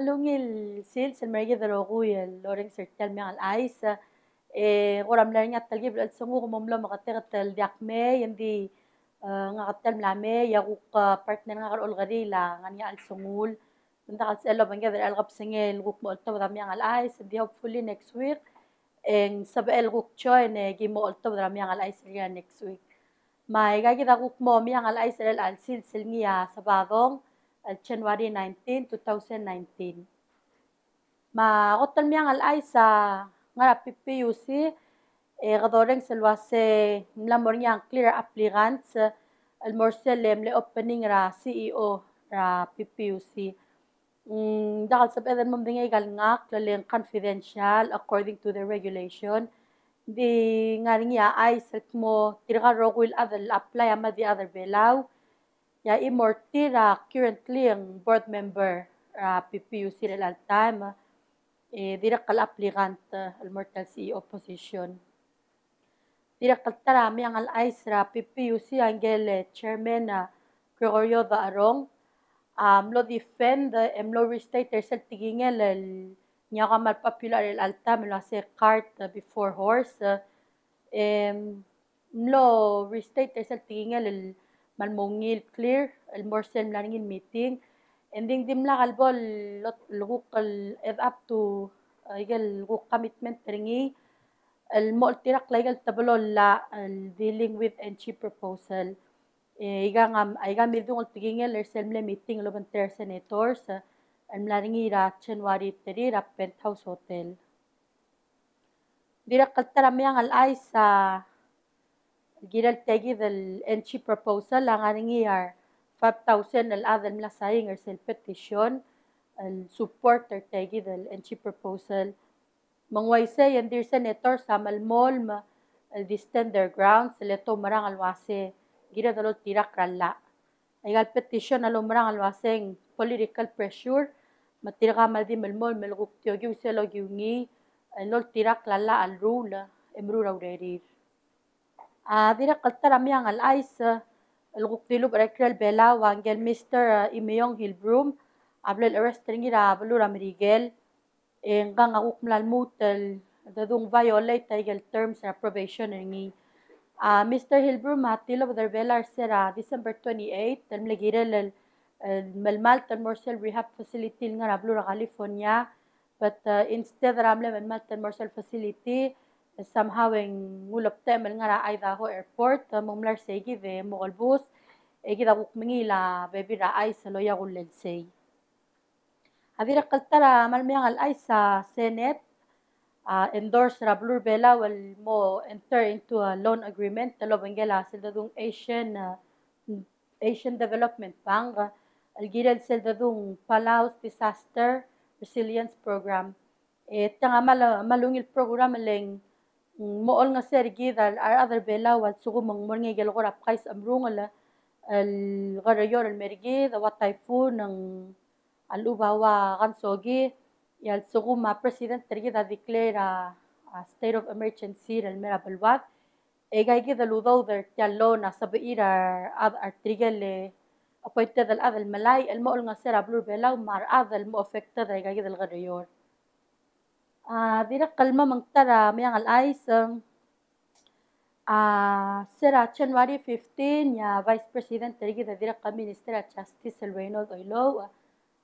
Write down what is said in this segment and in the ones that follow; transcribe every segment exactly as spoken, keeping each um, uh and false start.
Ungil sils el mer kid el rokui el orrenges er tia el Meang el Chais. E kora mla er ngii a telkib el chelsenguk me ng mlo meketeket el diak mei, e ng di, e, ngak a tia el mla mei, e a kuk, e, partner ngak er a Olkeriil a ngar er ngii a chelsengul. Me ng diak el sebechel el obengked er a chelecha el kebesengei el kuk mo oltobed a Meang el Chais, e ng di hopefully next week e ng sebechel el kuk join e ki mo oltobed er a Meang el Chais er a next week. Me aika kid a kuk mo Meang el Chais er chelecha el sils el ngii a Sabadong, el January nineteen, two thousand nineteen. Me a kot el Meang el Chais a ngar er a PPUC, e kede orrenges el uase ng mla mo er ngii a ngklir a applicants el mo er sel mle opening er a CEO er a PPUC. Mm, diak el sebeched el mo medengei aika el ngakl, le ng confidential according to the regulation. Ng di ngar er ngii a chais el kmo tirka el rokui el chad el apply a mle di chad er a Belau. E a chimo er tir a currently ng board member er a PPUC er chelecha el taem, e dirrek el applicant, e, el mo er tia el CEO position. Dirrek el ta er a Meang el Chais er a PPUC a ngike el, e, chairman, a, Gregorio Dacherong a mlo defend, e mlo restate er sel tekingel el ngii a kmal popular er chelecha el taem el uase cart, e, before horse, e, em, mlo restate er sel tekingel el kmal mo ungil, clear el mo er sel mla er ngii el meeting. E ng di ng dimlak el bo el kuk el add up to, e, aike el kuk commitment er ngii el mo oltirakl aike el teblo el llach el dealing with NG proposal. E aika ng, aika a mildung el tekingel er sel mle meeting el obengterir a senators, e, el mla er ngii er a January three er a Penthouse Hotel. Dirrek el ta er a Meang el Chais a kirel tia kid el NG proposal a ngar er ngii a re five thousand el chad el mla sain er sel petition el support er tia kid el NG proposal. Me ng uaisei e ng di re senators a melemolem el di stand their grounds, le te oumerang el uase kired el oltirakl er a llach. Aika el petition a loumerang el uase ng political pressure, me tirka a mle di melemolem el kuk di okiu sel okiu ngii el oltirakl a llach el ruul e meruul a urerir. A dirrek el ta er a Meang el Chais el kuk dilubech er a ikrel Belau a ngike el Mister, e, Imeong Hilbroom a bla el arrest er ngii er a beluu er a Merikel. E ngkang a kuk mla lmuut el dedung violate aike el terms er a probation er ngii. A Mister Hilbroom a tilobed er Belau er se er a December twenty-eight el mle kirel el, el melemalt el mo er sel rehab facility el ngar er a beluu er a California. But, e, instead er a mle melemalt el mo er sel facility, e, somehow e ng ulebtechem el ngar er a Idaho Airport, e, me ng mla er sei kid e mo kelebus, e kid a kuk mengiil a bebil er a chais el oia kullel sei. A dirrek el ta er a mle Meang el Chais a Senate a endorse er a beluu er Belau el mo enter into a loan agreement el obengkel a sel dedung Asian, e, Asian Development Bank el kirel sel dedung Palau's Disaster Resilience Program. E tiang a kmal, kmal ungil program el ng mo olengeseu er kid a rechad er Belau a lsekum ng mo er ngii a ikel kora bkais a mrungel el, el kereor el mer kid, ua typhoon, ng a lechub a ua Kansogi, e a lsekum a president er kid a declare a, a state of emergency er el mei er a beluad, e aika kid el udoud er tia el loan a sebechir a, a, a tirke el appointed el chad el melai el mo olengeseu er a beluu er Belau me a rechad el mo affected er aika kid el kereor. A dirrek el mo mengta er a Meang el Chais, a se er a January fifteen, e a Vice President er kid a dirrek el Minister er a Justice el Raynold Oilouch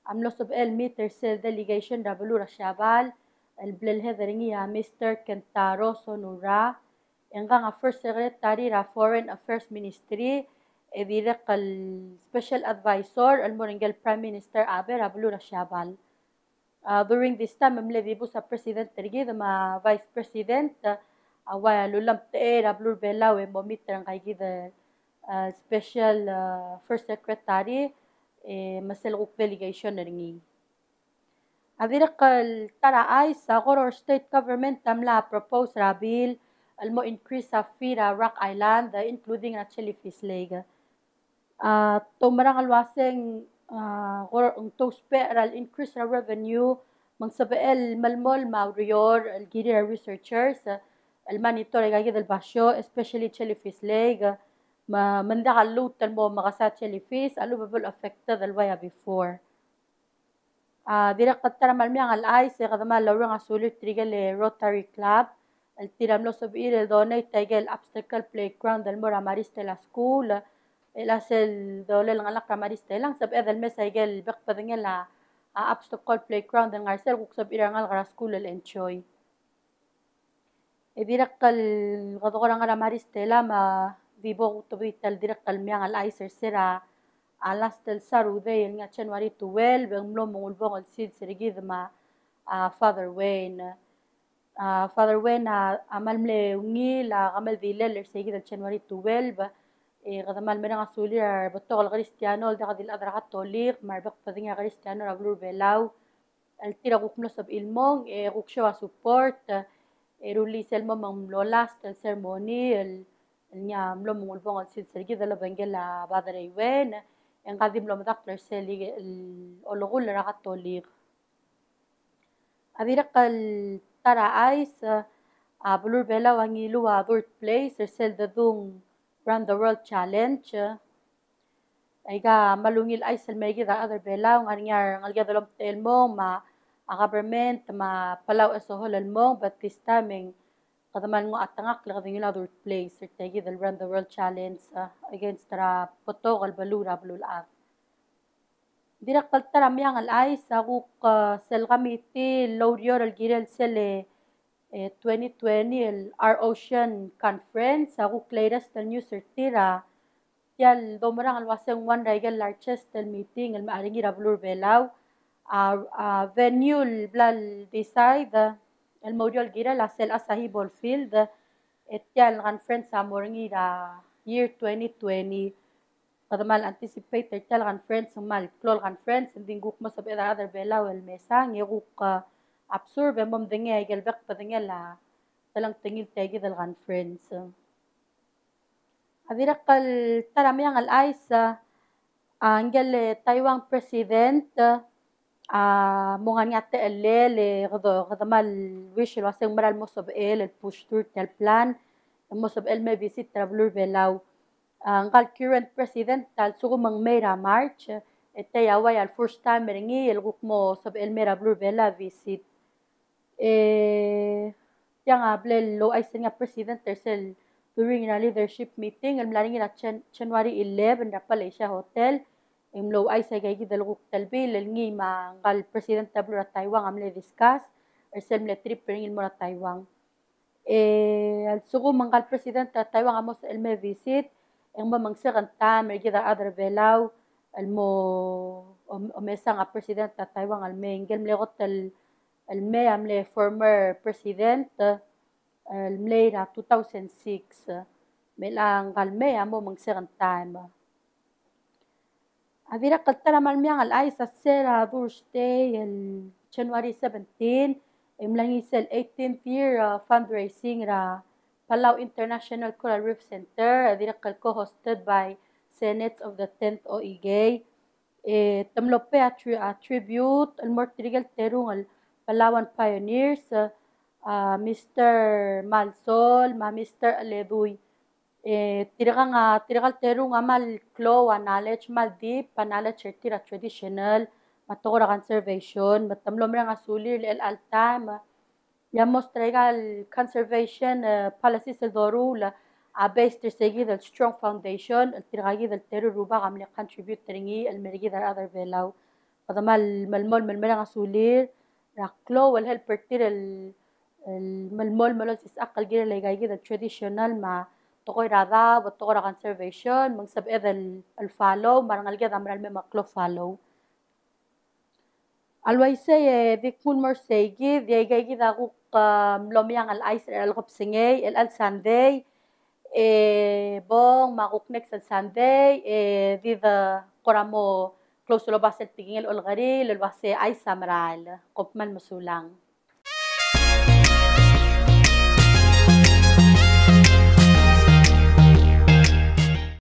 a mlo sebechel el meet er sel delegation er a beluu er a Siabal el blal head er ngii a Mister Kentaro Sonura, e ngkang a First Secretary er a Foreign Affairs Ministry, e dirrek el Special Advisor el mo er ngii el Prime Minister Abe er a beluu er a Siabal. A, during this time, e mle dibus a President er kid me a Vice President, a ua lulemtechei er a beluu er Belau e mo meet er ngka kid, a, Special, a, First Secretary, e, me sel kuk delegation er ngii. A dirrek el ta er a chais, a Koror State Government a mla propose er a bill el mo increase a fee er a Rock Island, a, including er a Jellyfish Lake. A, te oumerang el uaseng, a, ng te ousbech er a le increase er a revenue, me ng sebechel el melemolem a ureor el kirir a researchers, a, el monitor aika kid el basio, especially Jellyfish Lake, a, me, me ng diak a lluut el mo mekesai a jellyfish, a lechub e bo el affected el ua ia before. A dirrek el ta er a mal meang el chais e kede mal oureng a sulir tirke el Rotary Club el tir a mlo sebechir el donate aike el obstacle playground el mo er a Maris Stella School, el a sel dolel ngalek er a Maris Stella, ng sebeched el mes aike el bek el bedengel a, a obstacle playground el ngar er sel kuk sebechir a rengalek er a skuul el enjoy. E dirrek el kede kora ngar er a Maris Stella me a di bo kutebechii el dirrek el meang el chais er se er a last el Saturday el ngii a January twelve, e ng mlo mo ulebongel el sils er kid me a, a Father Wayne. A Father Wayne a, a mal mle ungil a kemeldilel er se kid el January twelve, e kede mal mereng a sulir a rebetok el Kristiano el diak di el chad er a Katolik me a rebek el bedengel a Kristiano er a beluu er a Belau el tir a kuk mlo sebechir el mong, e kuk show a support, e rullii sel mo me ng mlo last el ceremony el, el ngii a mlo mo ulebongel el sils er kid el obengkel a Padre Wayne, e ngka a di mlo medakl er sel, el olekull er a Katolik. A dirrek el ta er a chais, a beluu er a Belau a ngiluu a third place er sel Dedung Run the World Challenge. Aika a mal ungil chais el mei er kid a rechad er a Belau, ng ngar er ngii a rengalek el omtechei el mong me a government me a Palau as a whole el mong, but this time e ng kede mal nguu a chetengakl e kede ngiluu a third place er tia kid el Run the World Challenge, a, against er a betok el beluu er a beluulechad. Dirrek el ta er a meang el chais a kuk, a, sel committee el oureor el kirel sel, e, twenty twenty el Our Ocean Conference, a kuk latest el news er tir a tia el doumerang el uaseng ng one er aike el largest el meeting el mechar er ngii er a beluu er a Belau. A, a venue el bla el decide el mo oureor el kirel a sel Asahi Ballfield, e tia el conference a mo er ngii er a year twenty twenty. Kede mal anticipate er tia el conference, ng mal klou el conference, ng di ng kuk mo sebeched a rechad er a Belau el mesang, e kuk, a, absorb e mo medengei aike el bek el bedengel a telengtengil tia kid el conference. A dirrek el ta er a meang el chais, a, ngike el Taiwan President, a, mo ngar er ngii a techellel, e kede, kede mal wish el uaseng mera el mo sebechel el push through tia el plan, e mo sebechel el me visit er a beluu er a Belau. A, ngka el current president a lsekum ng mei er a March, e tia a ua el first time er ngii el kuk mo sebechel el mei er a beluu er a Belau a visit. E tiang a ble louchais er ngii a president er sel during er a leadership meeting el mla er ngii er a Jan-, January eleven er a Palasia Hotel, e ng mlo ouchais aika kid el kuk telbiil el ngii me a ngka el president er a beluu er a Taiwan a mle discuss er sel mle trip er ngii el mo er a Taiwan. E a lsekum ng ngka el president er a Taiwan a mo sebechel el me visit, e ng mo me ng second time er kid a rechad er a Belau el mo, o, omesang a president er a Taiwan el mei. Ngike el mle kot el el mei a mle former president, el mlei er a two thousand six, me a ngka el mei a mo me ng second time. A dirrek el ta er a mal meang el chais a se er a Thursday el January seventeen, e mla ngii sel eighteenth year, uh, fundraising er a Palau International Coral Reef Center, a dirrek el co-hosted by Senate of the tenth O E K. E te mlo pay a tri-, a tribute el mo er tirke el terung el Palauan pioneers, a Mister Malsol me a Mister Eledui. E tirkang a, tirka el terung a mal klou a knowledge, mal deep a knowledge er tir a traditional me a tekoi er a conservation, me te mlo mereng a sulir el chelecha el taem, e a most er aika el conservation, eh, policies el doruul a based er se kid el strong foundation el tirka kid el teru el rubak a mle contribute er ngii el mer kid a rechad er a Belau. Kede mal melemolem el mereng a sulir er a klou el help er tir el, el melemolem el olsisechakl el kirel aika kid el traditional me a tekoi er a daob, tekoi er a conservation, me ng sebeched el, el follow, me a rengeleked a mera el mei me a klou follow. A le uaisei e di kmu el mo er sei kid, e aika kid a kuk, ah, mlo meang el chais er a lekebesengei, el chelecha el Sunday, e bong me a kuk next el Sunday, e di de kora mo close el obas el tekingel olekeriil, el uase chais a merael, kom kmal mesulang.